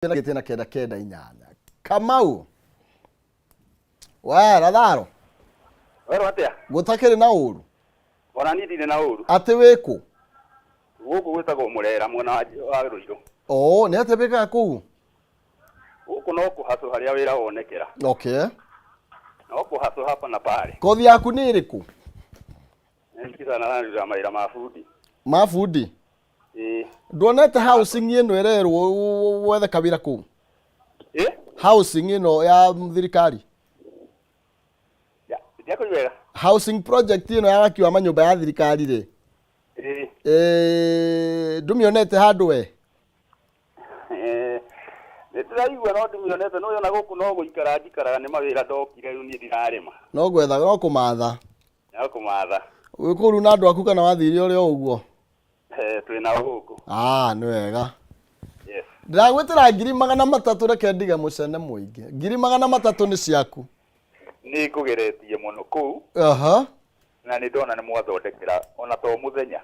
Gĩtĩ na kenda kenda inyanya. Kamau we Ratharo. Werwo atĩa? Gũtakĩrĩ na ũru. Ona niĩ ndirĩ na ũru. Atĩ wĩkũ? Gũkũ gwĩtagwo Mũrera, mwena wa Rũirũ. Oo, nĩ atĩa wĩkaga kũu? Gũkũ no kũhacũ harĩa wĩra wonekera. Okay. No kũhacũ hapa na pale. Kothi yaku nĩ ĩrĩkũ? Nĩkĩtana na mawĩra ma bundi. Ma bundi? Ĩĩ. Nduonete housing ĩno ĩrerwo wethe kawĩra kũu? Ĩ? Housing ĩno ya thirikari. Ndiakũigua wega. Housing project ĩno ya waki wa manyũmba ya thirikari rĩ. Ĩĩ. Ndũmĩonete handũ we? Nĩ ndĩraigua no ndimĩonete, no yona gũkũ no gũikara njikaraga, nĩ mawĩra ndokire, rĩu niĩ ndirarĩma. No gwetha, no kũmatha. No kũmatha. Wĩ kũu rĩu na andũ aku kana wathire ũrĩ o ũguo? Twĩ nao gũkũ. Ah, nĩ wega. Yes. Ndĩragwĩtĩra 300,000, reke ndige mũcene mũingĩ. 300,000 nĩ ciaku. Nĩ ngũgeretie mũno kũu. Na nĩ ndona nĩ mwathondekera ona to mũthenya.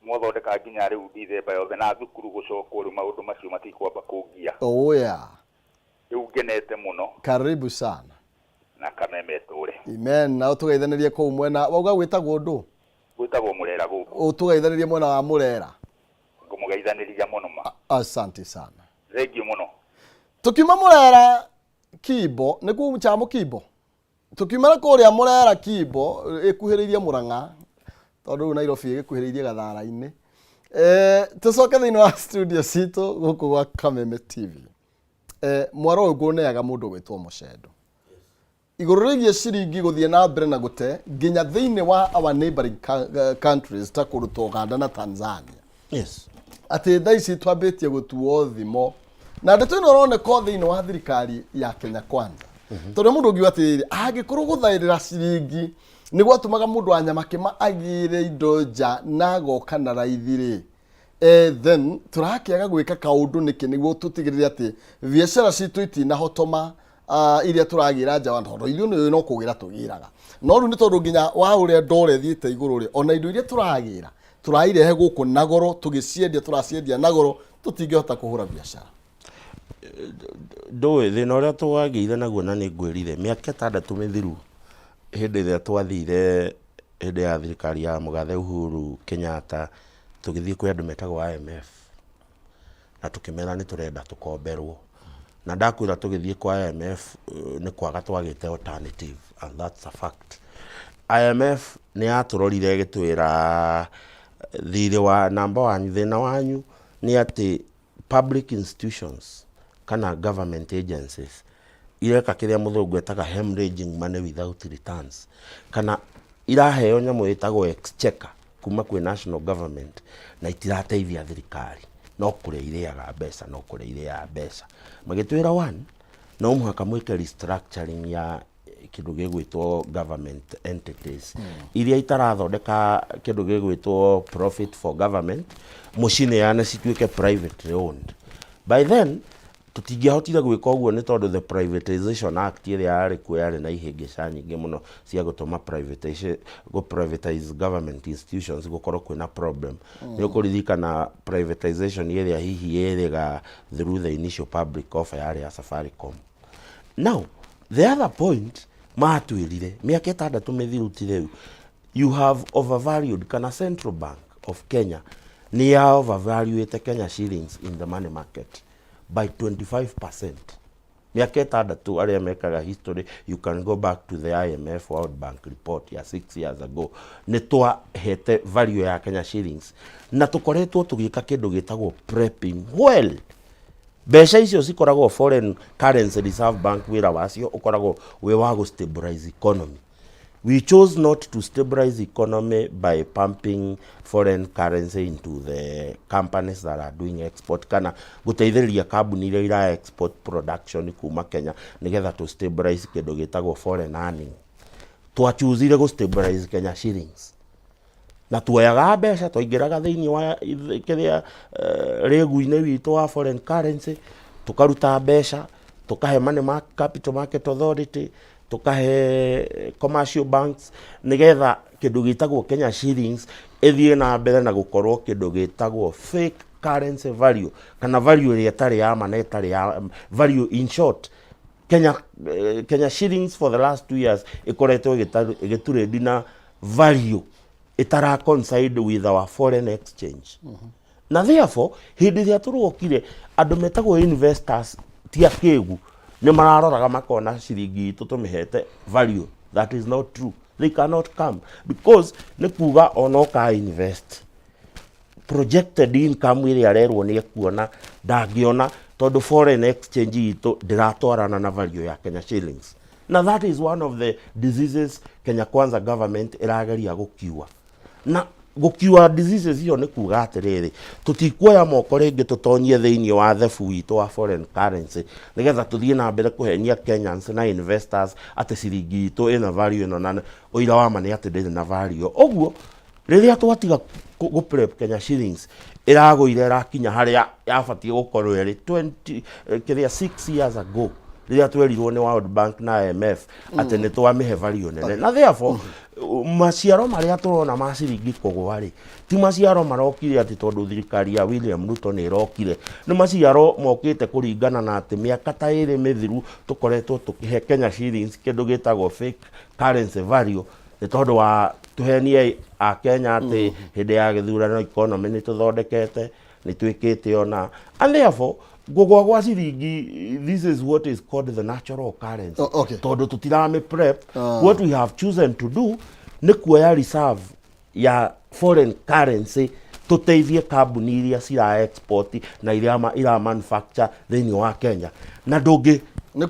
Mwathondeka nginya rĩu Ndithemba yothe na thukuru gũcokwo, rĩu maũndũ macio matikwamba kũngia. Oh yeah. Rĩu ngenete mũno. Karibu sana. Na kameme tũre. Amen. Na ũtũgeithanĩrie kũu mwena wauga gwĩtagwo ndũ? Gwĩtagwo Mũrera gũkũ. Ũtũgeithanĩrie mwena wa Mũrera. Ngũmũgeithanĩria mũno ma. Asante sana. Thank you mũno. Tukiuma Mũrera Kimbo, nĩ kũu Chamo Kimbo. Tukiuma kũrĩa Mũrera Kimbo ĩkuhĩrĩirie Mũrang'a, tondũ rĩu Nairobi ĩgĩkuhĩrĩirie Gathara-inĩ. Tũcoke thĩinĩ wa studio citũ gũkũ gwa Kameme TV. Mwaro ũyũ ngũneaga mũndũ gwĩtwo Mũcendo. Igũrũ rĩgiĩ ciringi gũthiĩ na mbere na gũte nginya thĩinĩ wa our neighboring countries ta kũndũ ta Uganda na Tanzania. Atĩ thaa ici twambĩtie gũtuo thimo na ndeto ĩno ĩroneka o thĩinĩ wa thirikari ya Kenya Kwanza, tondũ mũndũ ũngiuga atĩrĩrĩ, angĩkorwo gũthaĩrĩra ciringi nĩ gwatũmaga mũndũ wa nyamakĩma agĩre indo nja na agoka na raithi rĩ, then tũrakĩaga gwĩka kaũndũ nĩkĩ nĩguo tũtigĩrĩre atĩ biacara citũ itinahotoma iria tũragĩra nja wa, tondũ ithuĩ nĩ no kũgĩra tũgĩraga, no rĩu nĩ tondũ nginya wa ũrĩa ndora ĩthiĩte igũrũ rĩ, ona indo iria tũragĩra tũrairehe gũkũ na goro, tũgĩciendia tũraciendia na goro, tũtingĩhota kũhũra biacara. Ndũĩ thĩna ũrĩa twagĩire naguo, na nĩ ngwĩrire mĩaka 6 mĩthiru, hĩndĩ ĩrĩa twathire hĩndĩ ya thirikari ya mũgathe Uhuru Kenyatta, tũgĩthiĩ kwĩ andũ metagwo IMF na tũkĩmera nĩ tũrenda tũkomberwo. Na ndakwĩra, tũgĩthiĩ kwa IMF nĩ kwaga twagĩte alternative, and that's a fact. IMF nĩ yatũrorire ĩgĩtwĩra, thirĩ wa number one, thĩna wanyu nĩ atĩ public institutions kana government agencies ireka kĩrĩa mũthũngũ etaga hemorrhaging money without returns, kana iraheo nyamũ ĩtagwo exchequer kuma kwĩ national government na itirateithia thirikari, no kũrĩa irĩaga mbeca, no kũrĩa irĩaga mbeca. Magĩtwĩra, one, no mũhaka mwĩke restructuring ya kĩndũ gĩgwĩtwo government entities iria itarathondeka kĩndũ gĩgwĩtwo profit for government, mũcineane cituĩke privately owned. By then tũtingĩahotire gwĩka ũguo nĩ tondũ the Privatization Act ĩrĩa yarĩ kuo yarĩ na ihĩngĩca nyingĩ mũno cia gũtũma privatization, gũ privatize government institutions gũkorwo kwĩna problem. Nĩ ũkũririkana privatization ĩrĩa hihi ĩrĩga through the initial public offer yarĩ ya Safaricom. Now the other point matwĩrire mĩaka 6 mĩthiru ti rĩu, you have overvalued, kana Central Bank of Kenya nĩ ya overvaluate Kenya shillings in the money market by 25% mĩaka 6. Arĩa mekaga history, you can go back to the IMF World Bank report ya 6 years ago. Nĩ twahete value ya Kenya shillings na tũkoretwo tũgĩka kĩndũ gĩtagwo prepping well. Mbeca icio cikoragwo foreign currency reserve bank, wĩra wacio ũkoragwo wĩ wa gũ stabilize economy. We chose not to stabilize economy by pumping foreign currency into the companies that are doing export, kana gũteithĩrĩria kambuni iria ira export production kuma Kenya nĩgetha to stabilize kĩndũ gĩtagwo foreign earning. Twachuzire gũ stabilize Kenya shillings na tuoyaga mbeca, twaingĩraga thĩinĩ wa kĩrĩa rĩgu-inĩ witũ wa foreign currency, tũkaruta mbeca, tũkahe Money Capital Market Authority, tũkahe commercial banks, nĩgetha kĩndũ gĩtagwo Kenya shillings ĩthiĩ na mbere na gũkorwo kĩndũ gĩtagwo fake currency value kana value ĩrĩa ĩtarĩ ya ma na ĩtarĩ ya value. In short, Kenya shillings for the last 2 years ĩkoretwo ĩgĩtrade na value ĩtara coincide with our foreign exchange. Na therefore hĩndĩ ĩrĩa tũrokire, andũ metagwo investors ti akĩgu, nĩ mararoraga makona ciringi itũ tũmĩhete value that is not true. They cannot come because nĩ kuga ona ũka invest, projected income ĩrĩa arerwo nĩ ekuona ndangĩona, tondũ foreign exchange itũ ndĩratwarana na value ya Kenya shillings. Na that is one of the diseases Kenya Kwanza government ĩrageria gũkiua. Na gũkiua diseases iyo nĩ kuga atĩrĩrĩ, tũtikuoya moko rĩngĩ tũtonyie thĩinĩ wa thebu witũ wa foreign currency nĩgetha tũthiĩ na mbere kũhenia Kenyans na investors atĩ ciringi itũ ĩna value ĩno, na ũira wa ma nĩ atĩ ndĩrĩ na value. Ũguo rĩrĩa twatiga gũ prep Kenya shillings, ĩragũire ĩrakinya harĩa yabatiĩ gũkorwo ĩrĩ 20 kĩrĩa 6 years ago, rĩrĩa twerirwo nĩ World Bank na IMF atĩ nĩ twamĩhe value nene. Na therefore maciaro marĩa tũrona ma ciringi kũgwa rĩ, ti maciaro marokire atĩ tondũ thirikari ya William Ruto nĩ ĩrokire. Nĩ maciaro mokĩte kũringana na atĩ mĩaka ta 2 mĩthiru tũkoretwo tũkĩhe Kenya shillings kĩndũ gĩtagwo fake currency value, nĩ tondũ wa tũhenie a Kenya atĩ hĩndĩ ya gĩthurano economy nĩ tũthondekete, nĩ twĩkĩte ona. And therefore kũgwa gwa ciringi, this is what is called the natural currency. Tondũ tũtiramĩ prep. What we have chosen to do nĩ kuoya reserve ya foreign currency tũteithie kambuni iria cira export na iria ira manufacture thĩinĩ wa Kenya. Na ndũngĩ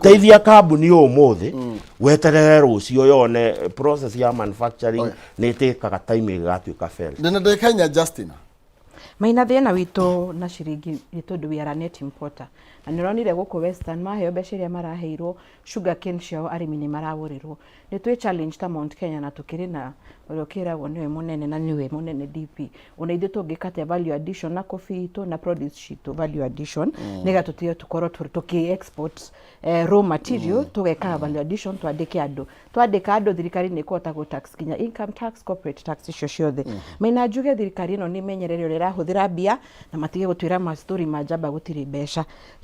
teithia kambuni ũmũthĩ weterere rũciũ yone process ya manufacturing nĩ ĩtĩkaga time ĩgatuĩka fail. Ndĩna ndagĩka 4, Justina. Maina, thĩna witũ na ciringi nĩ tondũ we are a net importer, na nĩ ũronire gũkũ Western maheo mbeca iria maraheirwo sugar cane ciao, arĩmi nĩ maragũrĩrwo. Nĩ twĩ challenge ta Mount Kenya, na tũkĩrĩ na ũrĩa ũkĩragwo nĩwe mũnene na nĩwe mũnene DP, ona ithuĩ tũngĩka atĩa value addition na coffee itũ na produce citũ, value addition, nĩgetha tũtige tũkorwo tũkĩ export raw material, tũgeka value addition, twandĩke andũ. Twandĩka andũ, thirikari nĩ ĩkũhota gũ tax nginya income tax, corporate tax, icio ciothe. Maina, njuge thirikari ĩno nĩ ĩmenyerere ũrĩa ĩrahũthĩra mbia na matige gũtwĩra ma story ma njamba gũtirĩ mbeca.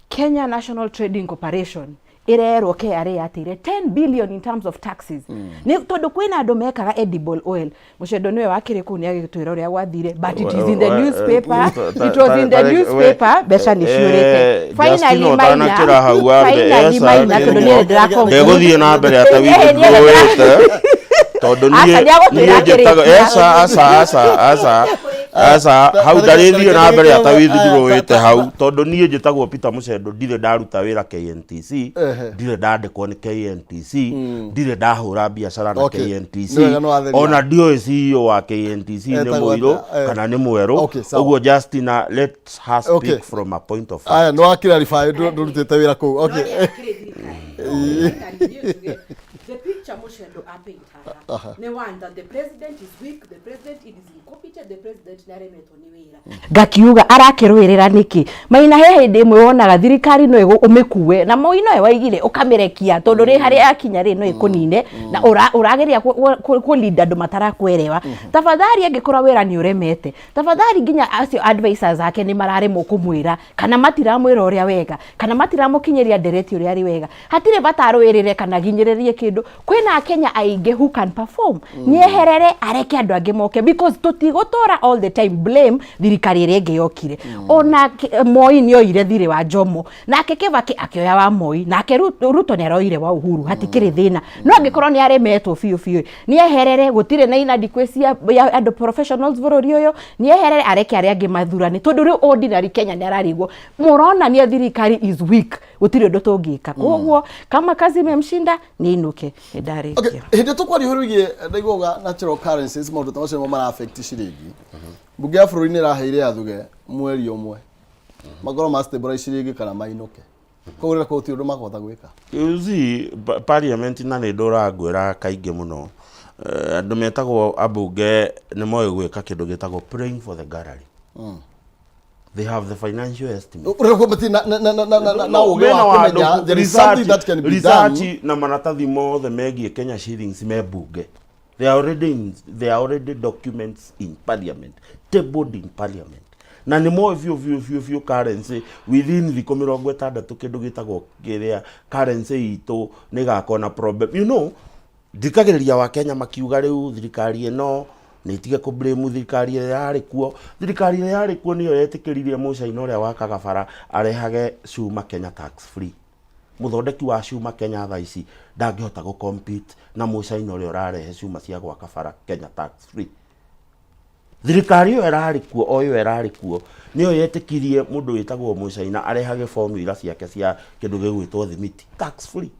Kenya National Trading Corporation ĩrerwo KRA yateire 10 billion in terms of taxes, nĩ tondũ kwĩna andũ mekaga edible oil. Mũcendo nĩwe wakĩrĩ kũu, nĩ agĩtwĩra ũrĩa gwathire, but it is in the newspaper, it was in the newspaper, mbeca nĩ ciũrĩte. Finally Maina, ũtanakĩra hau wambe finally Maina, tondũ niĩ nĩ ndegũthiĩ na mbere ata withdraw tondũ Aca, niĩ nĩagũtwĩra niĩ njĩtaga akĩrĩkia. Eca, aca, aca, aca, aca, hau ndarĩthiĩ na mbere ata withdrawĩte hau, tondũ niĩ njĩtagwo Peter Mũcendo, ndirĩ ndaruta wĩra KNTC, ndirĩ ndandĩkwo nĩ KNTC, ndirĩ ndahũra biacara na KNTC. Nĩ wega nĩ watheria. Ona ndiũĩ CEO wa KNTC nĩ Etagwo mũirũ atĩa? Kana nĩ mwerũ. Okay, sawa. Ũguo Justina, let her speak from a point of fact. Aya, nĩ wa clarify ndũrutĩte wĩra kũu. Okay. The picture Mushendo apaint haha nĩ one that the president is weak, the president is incompetent, the president nĩ aremetwo nĩ wĩra. Ngakiuga arakĩrũĩrĩra nĩkĩ? Maina, he hĩndĩ ĩmwe wonaga thirikari no ũmĩkue na moi nowe waigire ũkamĩrekia, tondũ rĩ harĩa yakinya rĩ no ĩkũnine na ũrageria kũ lead andũ matarakwerewa. Tafadhali, angĩkorwo wĩra nĩ ũremete, tafadhali, nginya acio advisors ake nĩ mararemwo kũmwĩra kana matiramwĩra ũrĩa wega kana matiramũkinyĩria ndereti ũrĩa arĩ wega, hatirĩ bata arũĩrĩre kana ginyĩrĩrie kĩndũ. Kwĩna akenya aingĩ who can perform. Nĩeherere areke andũ angĩ moke, because tũtigũtũra all the time blame thirikari ĩrĩa ĩngĩ yokire. Ona Moi nĩ oire thirĩ wa Jomo, nake Kibaki akĩoya wa Moi, nake Ruto nĩ aroire wa Uhuru. Hatikĩrĩ thĩna, no angĩkorwo nĩ aremetwo biũ biũ, nĩ eherere. Gũtirĩ na inadequacy ya andũ professionals bũrũri ũyũ. Nĩ eherere areke arĩa angĩ mathurane, tondũ rĩu ordinary Kenya nĩ ararigwo mũronania thirikari is weak, gũtirĩ ũndũ tũngĩka. Koguo kama kazi imemshinda, nĩ inũke, nĩ ndarĩkia. Okay, hĩndĩ tũkwaria ũhoro wĩgiĩ ndaiguaga natural currencies, maũndũ ta macio nĩmo mara affect ciringi. Mbunge ya bũrũri nĩ ĩraheire athuge mweri 1 makorwo ma stabilize ciringi kana mainũke. Koguo rĩrĩa gũtirĩ ũndũ makũhota gwĩka. You see, parliament, na nĩ ndũraga ngwĩra kaingĩ mũno, andũ metagwo ambunge nĩ moĩ gwĩka kĩndũ gĩtagwo praying for the gallery. They have the financial estimate. Ũrĩa kuo matirĩ na ũgĩ Mena wa wa kũmenya there is something that can be done. Research na maratathi mothe megiĩ Kenya shillings me bunge. They are already documents in parliament, tabled in parliament. Na nĩ moĩ biũ biũ biũ biũ currency within thikũ 60 kĩndũ gĩtagwo kĩrĩa currency itũ nĩ ĩgakorwo na problem. You know, thikagĩrĩria wa Kenya makiuga rĩu thirikari ĩno nĩ ĩtige kũ blame thirikari ĩrĩa yarĩ kuo. Thirikari ĩrĩa yarĩ kuo nĩyo yetĩkĩririe mũcaina ũrĩa wakaga bara arehage cuma Kenya tax free. Mũthondeki wa cuma Kenya thaa ici ndangĩhota gũ compete na mũcaina ũrĩa ũrarehe cuma cia gwaka bara Kenya tax free. Thirikari ĩyo ĩrarĩ kuo, o ĩyo ĩrarĩ kuo, nĩyo yetĩkirie mũndũ wĩtagwo mũcaina arehage formula ciake cia kĩndũ gĩgwĩtwo thimiti tax free.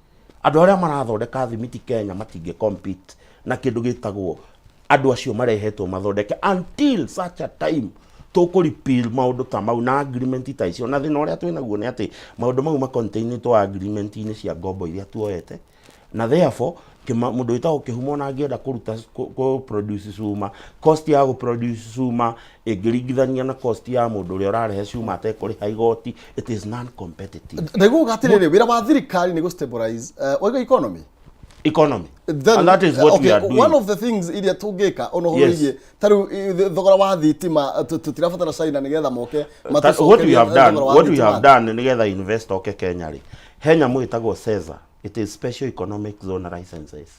Andũ arĩa marathondeka thimiti Kenya matingĩ compete na kĩndũ gĩtagwo andũ acio marehetwo mathondeke until such a time tũkũ repeal maũndũ ta mau na agreement ta icio. Na thĩna ũrĩa twĩnaguo nĩ atĩ maũndũ mau ma containĩtwo agreement-inĩ cia ngombo iria tuoete, na therefore kĩma, mũndũ wĩtagwo Kĩhumo ona angĩenda kũruta kũ produce cuma, cost ya gũ produce cuma ĩngĩringithania na cost ya mũndũ ũrĩa ũrarehe cuma atekũrĩha igoti, it is non competitive. Ndaiguaga atĩrĩrĩ, wĩra wa thirikari nĩ gũ stabilize waiga economy. Economy. Then, and that is what we okay, are doing. One of the things iria tũngĩka ona ũhoro wĩgiĩ ta rĩu thogora wa thitima, tũtirabatara China nĩgetha moke What we have done thogora wa what we thitima. have done nigetha investor oke Kenya rĩ, he nyamũ ĩtagwo SEZA. It is special economic zone licenses.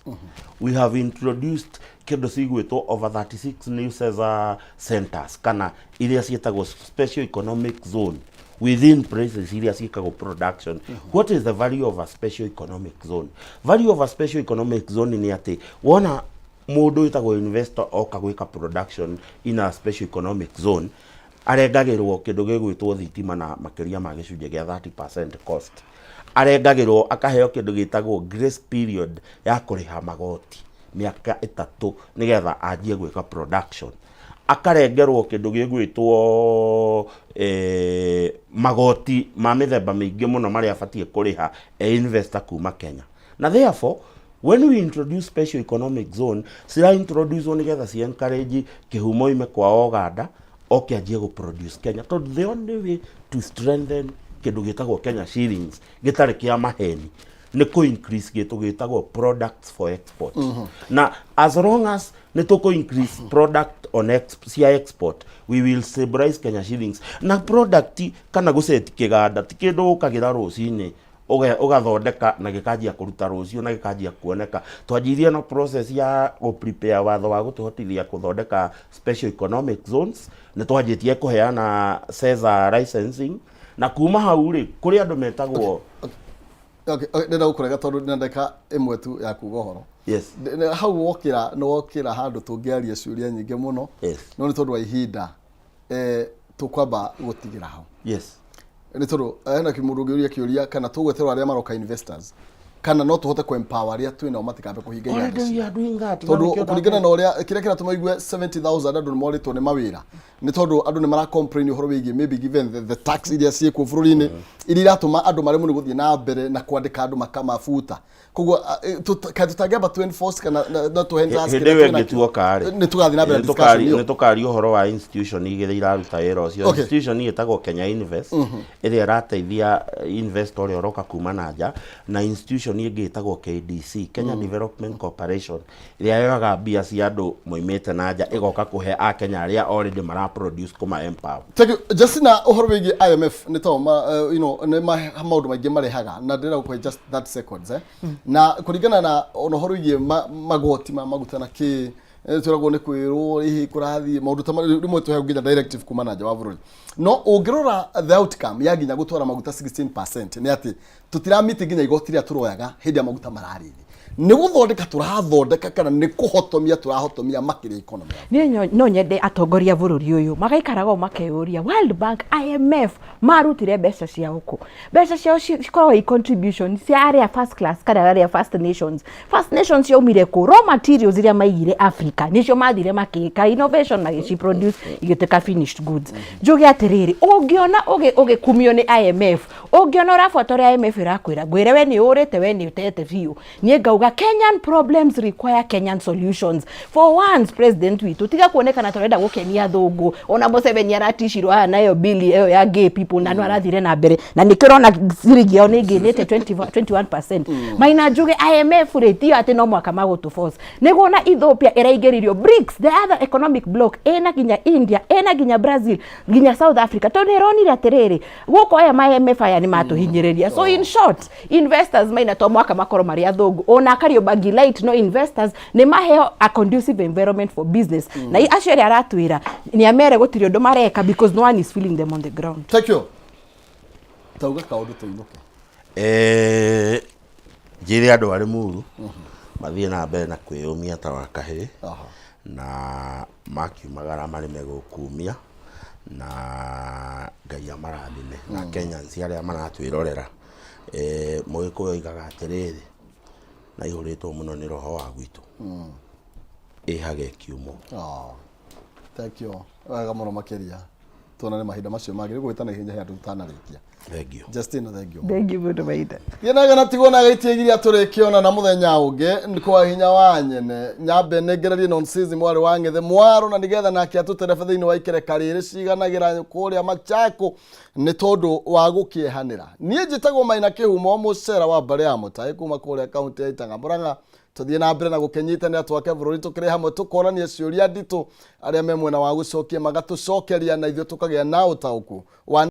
We have introduced kĩndũ cigwĩtwo over 36 new SEZA centers, kana iria ciĩtagwo special economic zone within places iria ciĩkagwo production. What is the value of a special economic zone? Value of a special economic zone nĩ atĩ wona mũndũ wĩtagwo investor oka gwĩka production in a special economic zone, arengagĩrwo kĩndũ gĩgwĩtwo thitima na makĩria ma gĩcunjĩ gĩa 30% cost, arengagĩrwo akaheo kĩndũ gĩtagwo grace period ya kũrĩha magoti mĩaka 3 nĩgetha anjie gwĩka production, akarengerwo kĩndũ gĩgwĩtwo magoti ma mĩthemba mĩingĩ mũno marĩa abatiĩ kũrĩha e investor kuma Kenya. Na therefore when we introduce special economic zone, cira introduce nĩgetha ci encourage Kĩhumo ime kwa Uganda oke anjie gũ produce Kenya, tondũ the only way to strengthen kĩndũ gĩtagwo Kenya shillings gĩtarĩ kĩa maheni nĩ kũ increase gĩtũ gĩtagwo products for export. Na as long as nĩ tũkũ increase product on cia export, we will stabilize Kenya shillings. Na product kana gũceti kĩganda ti kĩndũ ũkagĩra rũcinĩ ũgathondeka na gĩkanjia kũruta rũciũ na gĩkanjia kuoneka. Twanjirie na process ya gũ prepare watho wa gũtũhotithia kũthondeka special economic zones. Nĩ twanjĩtie kũheana SEZA licensing, na kuma hau rĩ, kũrĩ andũ metagwo Okay, ndĩrenda gũkũrega tondũ ndĩna ndagĩka 1 tu ya kuga ũhoro. Hau wokĩra nĩ wokĩra handũ tũngĩaria ciũria nyingĩ mũno. No nĩ tondũ wa ihinda, tũkwamba gũtigĩra hau. Nĩ tondũ hena mũndũ ũngĩũria kĩũria kana tũgweterwo arĩa maroka investors, kana no tũhote kũ empower arĩa twĩnao matikambe kũhinga iganda Already ciao. we are doing that. Tondũ Na nĩkĩo kũringana na ũrĩa kĩrĩa kĩratũma igue 70,000 andũ nĩ morĩtwo nĩ mawĩra nĩ tondũ andũ nĩ mara complain ũhoro wĩgiĩ maybe given the tax iria ciĩkuo bũrũri-inĩ, iria iratũma andũ maremwo nĩ gũthiĩ na mbere na kwandĩka andũ makamabuta. Koguo kaĩ tũtangĩamba to enforce kana na tũhe Hĩndĩ ĩyo ĩngĩ tuoka rĩ, nĩ tũgathiĩ na mbere na discussion ĩyo. Nĩ tũkaria ũhoro wa institution igĩrĩ iraruta wĩra ũcio. Institution ĩtagwo Kenya Invest, ĩrĩa ĩrateithia investor ũrĩa ũroka kuma na nja, na institution ĩngĩ ĩtagwo KDC, Kenya Development Corporation, ĩrĩa yoyaga mbia cia andũ moimĩte na nja ĩgoka kũhe akenya arĩa already mara produce kũma empower. Thank you. Justina, ũhoro wĩgiĩ IMF nĩ to ma, you know, nĩ maũndũ maingĩ marehaga na ndĩrenda gũkũhe just 30 seconds. Na kũringana na ona ũhoro wĩgiĩ magoti ma maguta na kĩ, twĩragwo nĩ kwĩrwo hihi kũrathiĩ maũndũ ta rĩmwe tũheagwo nginya directive kuma na nja wa bũrũri, no ũngĩrora the outcome ya nginya gũtwara maguta 16% nĩ atĩ tũtiramiti nginya igoti rĩrĩa tũroyaga hĩndĩ ya maguta mararĩ thĩ. Nĩ gũthondeka tũrathondeka kana nĩ kũhotomia tũrahotomia makĩria economy? Niĩ no nyende atongoria a bũrũri ũyũ magaikaraga ũũ makeyũria, World Bank, IMF marutire mbeca ciao kũ? Mbeca ciao cikoragwo i contribution cia arĩa first class kana arĩa first nations. First nations ciaumire kũ? Raw materials iria maigire Africa nĩcio mathire makĩka innovation magĩci produce igĩtuĩka finished goods. Njuge atĩrĩrĩ, ũngĩona ũgĩkumio nĩ IMF, ũngĩona ũrabuata ũrĩa IMF ĩrakwĩra, ngwĩre we nĩ ũrĩte, we nĩ ũtete biũ. Niĩ ngauga Arauga Kenyan problems require Kenyan solutions. For once president witũ tiga kuonekana tũrenda gũkenia athũngũ. Ona Museveni araticirwo haha nayo bill ĩyo ya gay people na no arathire na mbere na nĩkĩo ũrona ciringi yao nĩ ĩngĩnĩte 20 21%. Maina Njuge, IMF rĩ tiyo atĩ no mwaka magũtũ force nĩguo na Ethiopia ĩraingĩririo BRICS, the other economic bloc, ĩna nginya India, ĩna nginya Brazil, nginya South Africa, tondũ nĩ ĩronire atĩrĩrĩ, gũkũ aya ma IMF aya nĩ matũhinyĩrĩria. So in short, investors maina to mwaka makorwo marĩ athũngũ. Ona Kariobangi Light no investors nĩ maheo a conducive environment for business. Na acio arĩa aratwĩra nĩ amere gũtirĩ ũndũ mareka because no one is feeling them on the ground. Thank you. Tauga kaũndũ tũinũke. Njĩre andũ arĩ muru mathiĩ na mbere na kwĩyũmia ta wa kahĩĩ na makiumagara marĩme gũkumia na Ngai amarathime na Kenyans arĩa maratwĩrorera. Mũgĩkũyũ oigaga atĩrĩrĩ, na ihũrĩtwo mũno nĩ roho wa gwitũ ĩhage kiumo. Oh, thank you wega mũno makĩria. Tuonane mahinda macio mangĩ. Rĩu na ihenya he andũ tũtanarĩkia. Thank you. Justina, thank you. Thank you mũno, Maina. Gĩnaga na tigwo na gĩtiĩgiria tũrĩkĩona na mũthenya ũngĩ kwa hinya wa nyene. Nyambe nengererie nonsense mwarĩ wa ng'ethe mwaro na nĩgetha nake atũterebe thĩinĩ wa ikereka rĩrĩ ciganagĩra kũrĩa Machako nĩ tondũ wa gũkĩehanĩra. Niĩ njĩtagwo Maina Kĩhumo, mũcera wa mbarĩ ya Mũtaĩ kuma kũrĩa kaunti ya Itaga Mũrang'a. Tũthiĩ na mbere na gũkĩnyitanĩra twake bũrũri tũkĩrĩ hamwe, tũkorania ciũria nditũ, arĩa me mwena wa gũcokia magatũcokeria na ithuĩ tũkagĩa na ũtaũku wa